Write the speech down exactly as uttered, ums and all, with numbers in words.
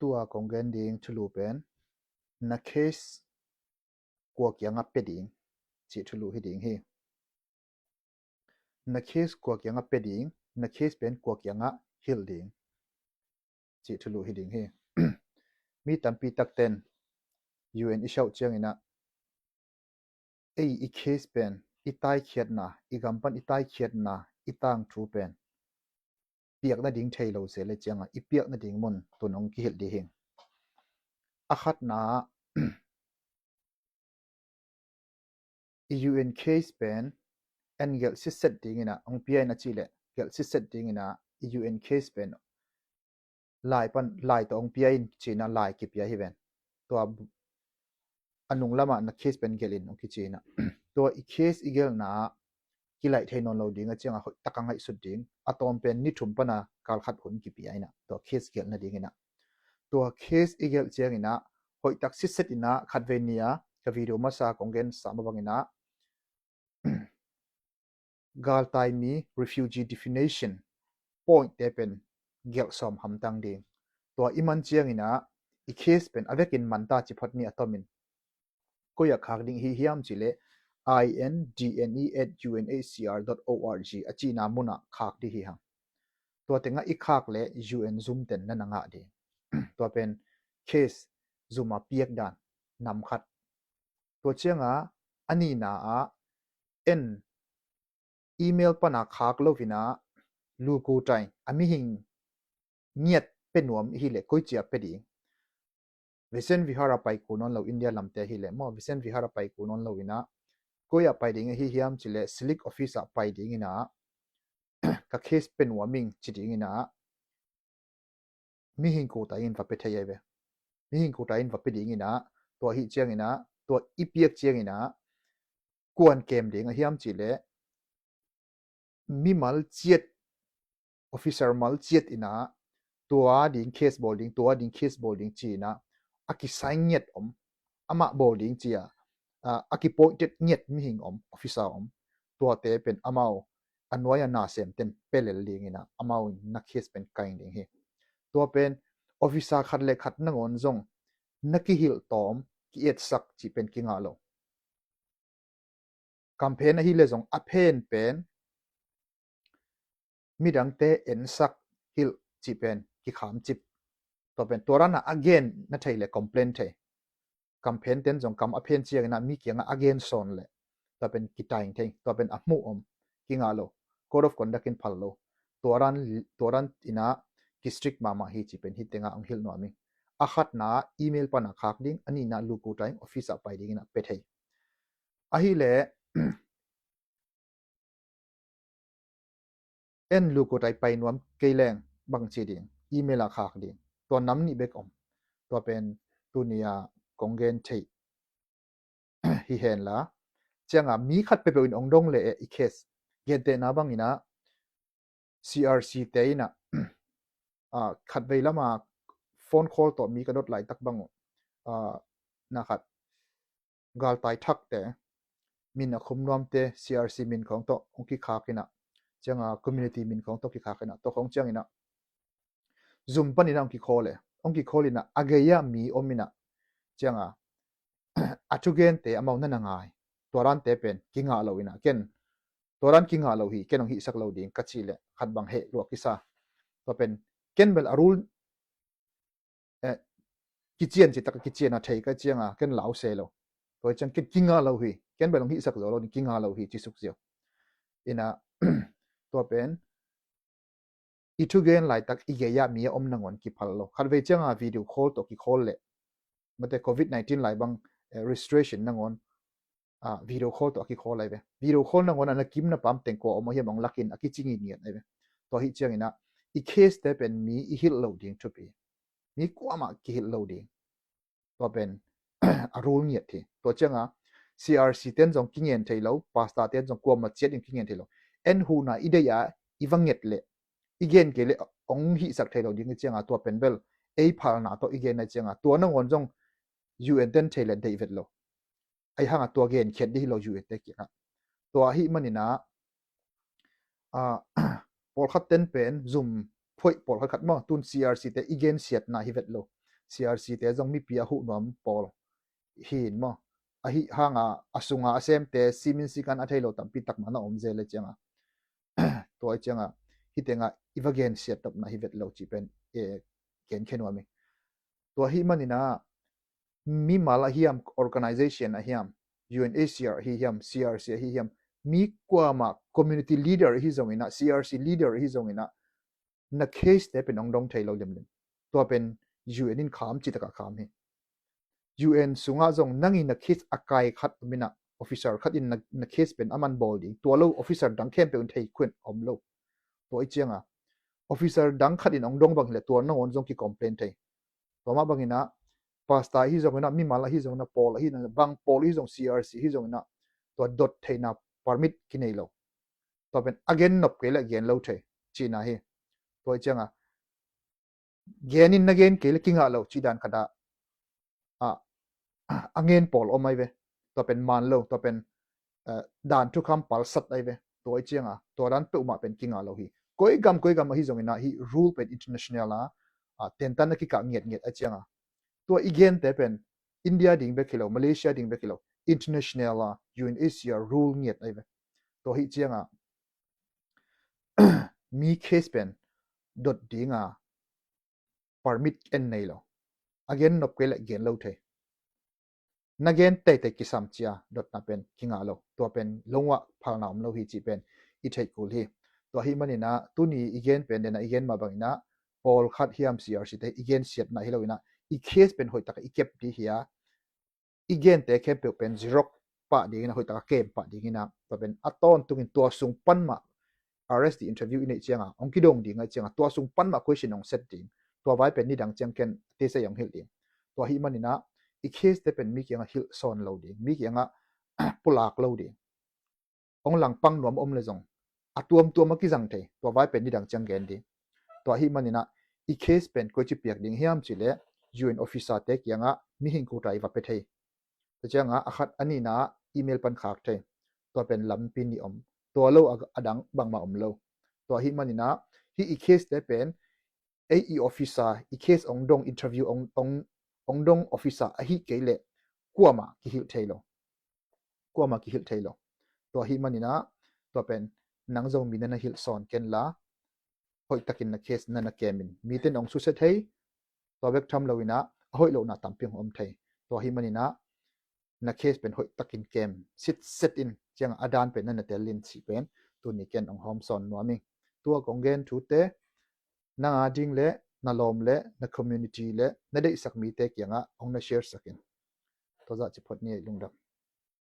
Tua kong gen ding thulu pen na case kua kiangah pia ding cih thulu hi ding hi. Na case kua kiangah pia ding, na case pen kua kiangah hilh ding cih thulu hi ding hi. Mi tampi takten U N i siauh cianginah ei i case pen, i taikhiatna, i gam pan i taikhiatna, i tangthu pen piak nading thei lo se le cianga i piak nading mun tun hong kihilh ding hi. A khatna i U N case pen en gelh sitset dingina hong pia ina cih leh gelh sitset dingina i U N case pen lai pan lai tawh hong pia in cina lai kipia hi ven. Tua a nung lamah na case pen gelhin hong kicina tua i case i gelhna kilaih thei nawn lo ding a cianga hoih taka ngaihsut ding a tawm pen ni thum pana kalkhat hun kipia ina tua case gelhna dingina tua case i gelh ciangina hoih tak sitset ina khatvei nia ka video masa kong gen sama bangina galtai mi refugee definition point te pen gelh sawm hamtang ding. Tua i man ciangina i case pen a vekin manta ciphot ni a tomin koi a khak ding hi hiam cih leh I N D N E at U N H C R dot O R G a cihna munah khak ding hi hang. Tua tengah i khak leh U N zum ten na na ngah ding. Tua pen case zuma piak dan nam khat. Tua cianga a nihna ah en email pana khak loinah luku tai a mihing ngiat pe nuam i hi leh koi cia pe ding. Vision Vihara pai ku nawn lo India lamte hi leh maw Vision Vihara pai ku nawn loinah koi a pai ding a hi hiam cih leh Silic office ah pai dinginah ka case pe nuam ing ci dinginah mihing kuta in va pe thei ai ve. Mihing kuta in va pe dinginah tua hi cianginah tua i piak cianginah kuan kem ding a hiam cih leh mimal ciat officer mal ciat ina tua ding case bawl ding tua ding case bawl ding ci ina a kisai ngiat om amah bawl ding cia a kipointed ngiat mihing om officer om tuate pen amau a nuai a nasem ten pelel dingina amau na case pen kaing ding hi. Tua pen officer khat le khat nangawn zong na kihilh tawm ki-etsak cih pen kingah lo. Kamphen ahi le zong a phen pen midangte ensak hilh cih pen kikham cip. Tua pen tua ranah a gen na thei le complain thei. Kamphen ten zong kam a phen ciangina mi kiangah a gen sawn le tua pen kitaing thei tua pen a hmuh om kingah lo. Code of conduct in phal lo. Tua ran tua ran ina ki strict mahmah hi cih pen hi tengah ang hilh nuam ing. A khatna email pana khak ding a nihna luku tai office ah pai dingina pe thei. Ahi le en luku tai pai nuam kei leng bang ci ding email a khak ding tua nam nih bek om. Tua pen tunia kong gen thei hi henla cianga mi khat pepeuh in ong dong le e i case gentehna bangina C R C te ina khatvei lama phone call tawh mi ka dot laitak bang uh na khat galtai thakte min a khum nuamte C R C min khawng tawh hong kikhak ina cianga community min khawng tawh kikhak ina tawh khawng ciangina zum panina hong kikhol e hong kikhol ina a gei-a mi om ina cianga a thugente amau na na ngai tua rante pen kingah lo ina ken tua ran kingah lo hi ken hong hihsak lo ding ka cih leh khat bang heh luak kisa tua pen ken bel a rul eh, kician ci taka kician a thei ka cianga ken lau se lo. Tua ciang ken kingah lo hi ken bel hong hihsak zo lo ding kingah lo hi ci suk ziau. Ina tua pen i thugen laitak i gei-ah mi a om nangawn kiphal lo. Khatvei cianga video call tawh kikhol leh mate covid nineteen lai bang eh, registration nangawn ah, video call tawh a kikhawl ai ve. Video call nangawn a na kim na pam teng kua om ahiam ong lakin a kici ngingiat ai ve. Tua hi ciangina i case te pen mi i hilh lo ding thupi. Mi kuamah kihilh lo ding. Tua pen a rul ngiat hi. Tua cianga C R C ten zong kingen thei lo, pastor ten zong kuamah ciat in kingen thei lo. En huna i deih a i va nget leh i gen kei leh ong hihsak thei lo ding i cianga tua pen bel ei phalna tawh i gen a cianga tua nangawn zong U N ten thei leh deih vet lo. Ahi hanga tua gen khiat dih hi lo U N te kiangah. Tua ahi manina ah, pawlkhat ten pen zum phoih pawlkhat khat maw tun C R C te i gen siatna hi vet lo. C R C te zong mipi a huh nuam pawl hi in maw. Ahi hanga a sunga a semte simin sikan a thei lo tampi tak mah na om zel le cianga. Tua i cianga hitenga i va gen siat tawpna hi vet lo ci pen e, gen khen nuam i. Tua hi manina mimal a hiam, organization a hiam, U N H C R hi hiam, C R C hi hiam, mi kuama community leader hi zongina, C R C leader hi zongina, na case te pen ong dong thei lo limlim. Tua pen U N in kham citaka kham hi. U N sunga zong nangi na case a kai khat mina officer khat in na, na case pen aman bawl ding. Tua lo officer dang khempeuh in thei khuan om lo. Tua i cianga officer dang khat in ong dong bang hile tua nangawn zong ki complain thei. Tua mah bangina pastor hi zongina, mimal ahi zongina, pawl ahi zongina, bang pawl hi zong, C R C hi zongina, tua dot theina permit kinei lo. Tua pen a gen nop kei le gen lo thei cina hi. Tua i cianga gen in na gen kei le kingah lo ci dan khata a, a ngen pawl om ai ve. Tua pen man lo, tua pen eh, dan thukham palsat ai ve. Tua i cianga tua dan peuhmah pen kingah lo hi. Koi gam koi gam ahi zongina hi rule pen international a, a tentan a kikah ngiatngiat a cianga tua i gente pen India ding bek hi lo, Malaysia ding bek hi lo, international a U N H C R rule ngiat ai ve. Tua hi cianga mi case pen dot dinga permit en nei lo. A gen nop kei le gen lo thei. Na gen teitei kisam cia dotna pen kingah lo. Tua pen longwah phalna om lo hi ci pen i theih kul hi. Tua hi manina tuni i gen pen dena i gen mah bangina pawlkhat hiam C R C te i gen siatna hi loina i case pen hoih taka i kep di hi a i gente khempeuh pen zirok pah dingina hoih taka kem pah dingina tua pen a tawntungin tua sung pan mah R S D interview i neih cianga ong kidong ding ai cianga tua sung pan mah question ong set ding. Tua vai pen nidang ciang ken tesei ong hilh ding. Tua hi manina i case te pen mi kianga hilh sawn lo ding, mi kianga pulak lo ding. Ong langpang nuam om le zong a tuamtuam a kizang thei. Tua vai pen nidang ciang gen ding. Tua hi manina i case pen koici piak ding hiam ci le U N officer te kianga mihing kuta i va pe thei. Tua cianga a khat a nina email pan khak thei. Tua pen lampi ni om. Tua lo a, a dang bangmah om lo. Tua hi manina hi i case te pen ei i officer i case ong dong interview ong, ong, ong dong officer ahi kei le kuama kihilh thei lo. Kuama kihilh thei lo. Tua hi manina tua pen nang Zomi na na hilh sawn ken la hoih takin na case na na kemin miten ong susia thei. Tua bek tham loina a hoih lohna tampi ong om thei. Tua hi manina na case pen hoih takin kem sitset in cianga a dan pen na na tel in ci pen tuni ken ong hawm sawn nuam ing. Tua kong gen thute nanga ding le na lawm le na community le na deihsak mite kianga ong na share sakin. Tua zah ci phot ni ei lungdam.